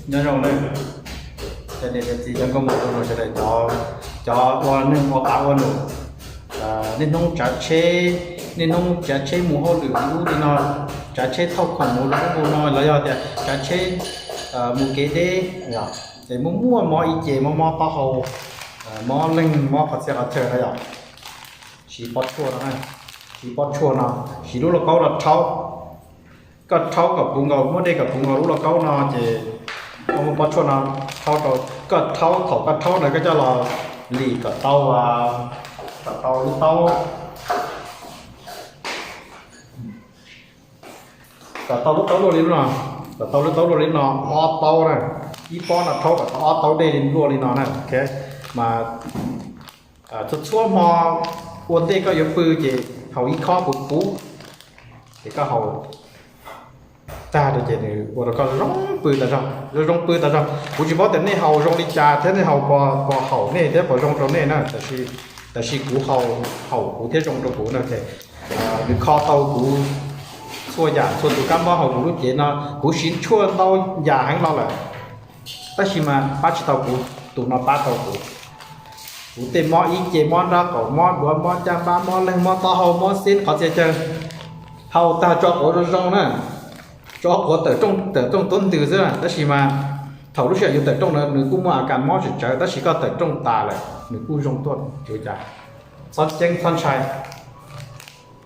Nyob zoo na, cov niam cov txiv cov nkauj muam nraug nus sawv daws, cov ua neeg ua qab ua num, niaj hnub tsav tsheb, niaj hnub tsav tsheb mus hauj lwm ub li no, tsav tsheb thauj khoom mus ub mus no los yog tias tsav tsheb mus kev deb, ces muaj muaj mob ib ce, mob mob taub hau, mob leeg, mob qhov txhia qhov chaw no yom, siv pob tshuaj no, siv pob tshuaj no, siv lub lauj kaub no rhaub. Koj rhaub kom puv nkaus, muab dej kom puv nkaus lub lauj kaub no ces koj muab pob tshuaj no rhaub rau. Koj rhaub, thaum koj rhaub ntawd koj coj los lim kom tau, kom tau lub taub, kom tau lub taub luaj li lub no, kom tau lub taub luaj li lub no ob taub na. Ib pob no rhaub kom tau ob taub dej luaj li no na. Mas txhua txhua hmo ua ntej koj yuav pw ces haus ib khob puv puv, ces koj haus tag rau ces nws ua rau koj zoo pw tas zog, zoo zoo pw tas zog. Kuv tsis paub tias nej haus zoo li cas thiab nej haus pos haum nej thiab pos zoo rau nej na, tab sis kuv haus, haum kuv thiab zoo rau kuv na. Nws kho tau kuv txhua yam, txhua tus kab mob hauv kuv lub cev no. Kuv siv tshuaj ntau yam heev los lawm, tab sis mas pab tsis tau kuv, tus no pab tau kuv. Kuv tej mob ib ce, mob nraub qaum, mob duav, mob caj npab, mob leeg, mob taub hau, mob xib, qhov txhia chaw, haus tag tso quav zoo zoo na, tso quav tawm rooj tuab ntws xwb. Tab sis mas thaum lub sij hawm yuav tawm rooj na nws kuj muaj a kas mob tsawv tsawv, tab sis koj tawm rooj tas lawm nws kuj zoo tuaj. Tsis ua cas, txhob ceeb txhob ntshai.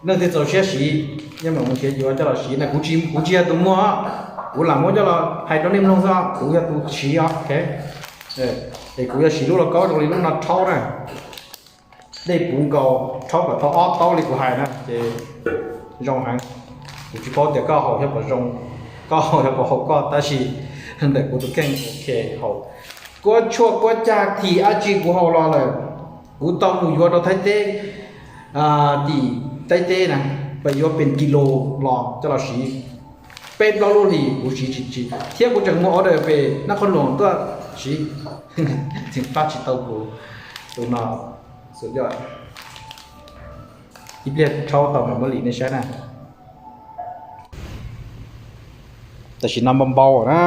Leej twg txaus siab siv, yeej meem mus nrhiav yuav coj los siv na. Kuv tsis, kuv tsis yog tus muag, kuv lam muab coj los hais rau nej mloog xwb, kuv yog tus siv os. Es kuv yuav siv lub lauj kaub zoo li lub no rhaub na, dej puv nkaus, rhaub kom tau ob taub li kuv hais na ces zoo heev. Kuv tsis paub tias koj haus thiab puas zoo, koj haus thiab puas haum koj, tab sis ntawm kuv tus kheej, kuv haus kuab tshuaj kuab cag thim dab tsi kuv haus los lawm. Kuv tau mus yuav rau Thaib teb, tim Thaib teb na, pes yuav pes kis lus los coj los siv peb plaub lub hlis kuv siv tsis tsis, thiab kuv tseem muaj order pem Nab Qhoos Loos tuaj siv, tseem pab tsis tau kuv. Tus no xus yoj, ib pliag rhaub tau mas muab lim nej saib na. Tam sim no npau npau na,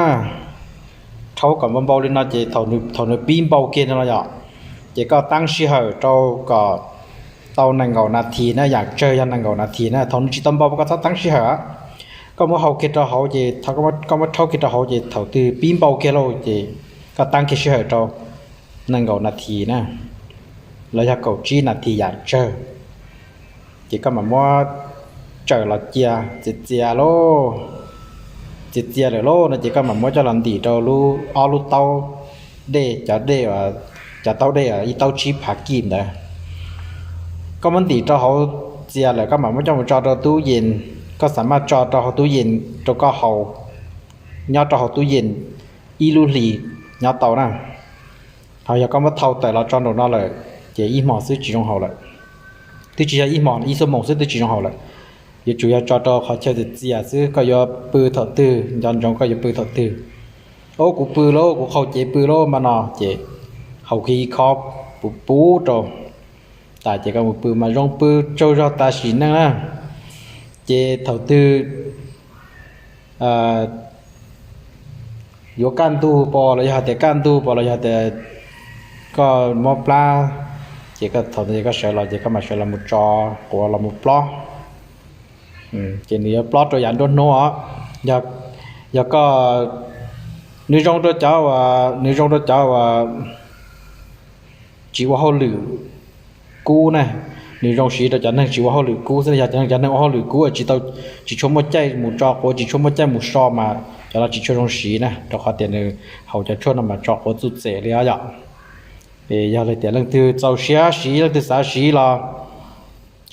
rhaub kom npau npau li no ces thaum nws pib npau kiag no los yom, ces koj teeb sij hawm rau kom tau nees nkaum nas this na, yam tsawg yog nees nkaum nas this na. Thaum nws tsis tau npau koj txhob teeb sij hawm, koj muab hau kiag rau hauv ces, koj muab rhaub kiag rau hauv ces thaum twg pib npau kiag lauj ces koj teeb kiag sij hawm rau nees nkaum nas this na, los yog kaum tsib nas this yam tsawg. Ces koj mam muab tsawm los cia, txias txias lauj, txias txias lawm lauj no ces koj mam muab coj los ntim rau lub, ob lub taub dej, cov dej, cov taub dej ib taub tsib phav kij ntawd. Koj muab ntim rau hauv txias lawm koj mam muab coj mus tso rau tub yees, koj xam maj tso rau hauv tub yees rau koj haus, nyob rau hauv tub yees ib lub hlis nyob tau na. Ho yog koj muab thau tawm los tso nraum no lawm ces ib hmos xwb tsis zoo haus lawm. Twb tsis yog ib hmos, ib xuab moos xwb twb tsis zoo haus lawm. Yuav tsum yog tso rau qhov chaw txias txias xwb, koj yuav pw thaum twg nco ntsoov koj yuav pw thaum twg. Au, kuv pw lauj, kuv qaug cev pw lauj mas no ces haus kiag ib khob puv puv rau tas ces koj mus pw mas zoo pw tsaug zog tas sim neej na. Ces thaum twg yuav kaj ntug pom los yog hais tias kaj ntug pom los yog tias koj mob plab, ces koj thaum ntawd koj sawv los ces koj mam sawv los mus tso quav los mus plob. Ces nws yuav plob rau yav nruab hnub os. Yog koj, nws zoo rau cov uas, nws zoo rau cov uas tsis ua hauj lwm kub na, nws zoo siv rau cov neeg tsis ua hauj lwm kub xwb. Yog cov neeg, cov neeg ua hauj lwm kub tsis tau, tsis tshua muaj caij mus tso quav, tsis tshua muaj caij mus so mas cov no tsis tshua zoo siv na, rau qhov tias nws haus cov tshuaj no mas tso quav txuj txem li os yom. Es yog li tias leej twg txaus siab siv, leej twg xav siv los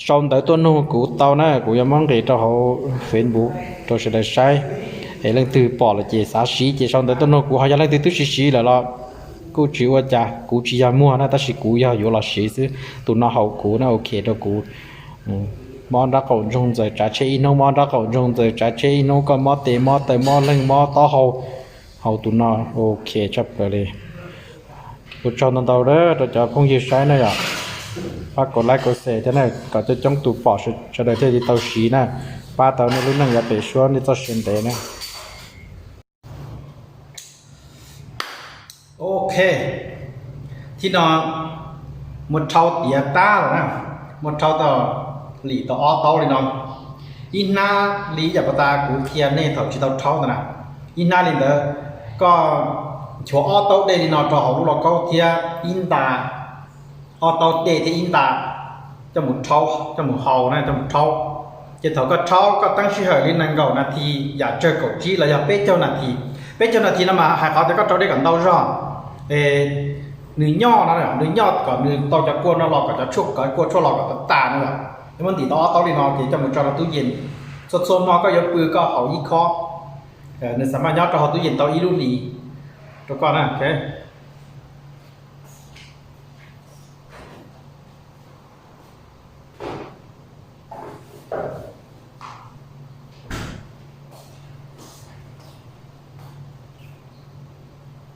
sau ntawv tuaj nug kuv tau na, kuv yuav muab nqis rau hauv Facebook rau sawv daws saib. Es leej twg pom lawm ces xav siv ces sau ntawv tuaj nug kuv. Ho yog leej twg twb siv siv lawm los kuj tsis ua cas, kuv tsis yog muag na, tab sis kuv yog yuav los siv xwb. Tus no haum kuv na, ok rau kuv. Mob nraub qaum ntsoog ntxaws tsav tsheb ib hnub, mob nraub qaum ntsoog ntxaws tsav tsheb ib hnub, koj mob tes mob taw mob leeg mob taub hau, haus tus no ok tshaj plaws li. Ua tsaug ntau ntau rau cov phooj ywg saib na yom. Pab kom like kom share thiab na, kom coob coob tus pom sawv daws thiaj li tau siv na. Pab tau nej lub neej yav pem suab nej txoj sia ntev na. Ok, thib no muaj rhau tiav tab lawm na, muaj rhau tau lim tau ob taub li no. Ib hnab li yam pas tas kuv qhia nej thaum tsis tau rhaub ntawd na, ib hnab li ntawd, koj nchuav ob taub dej li no rau hauv lub lauj kaub thiab ib nta, ob taub dej thiab ib nta coj mus rhaub, coj mus hau na, coj mus rhaub. Ces thaum koj rhaub koj teeb sij hawm li nees nkaum nas this yam tsawg kaum tsib los yog peb caug nas this. Peb caug nas this no mas hais qhov tias koj rau dej kom ntau zog, nws nyoj no, nws nyoj kom nws tau cov kua no los, kom cov tshuaj, kom kua tshuaj los kom tas tas no, muab ntim tau ob taub li no ces coj mus tso rau tub yees. Txhua txhua hmo koj yuav pw koj haus ib khob, nws xav mas nyob rau hauv tub yees tau ib lub hlis rau koj na.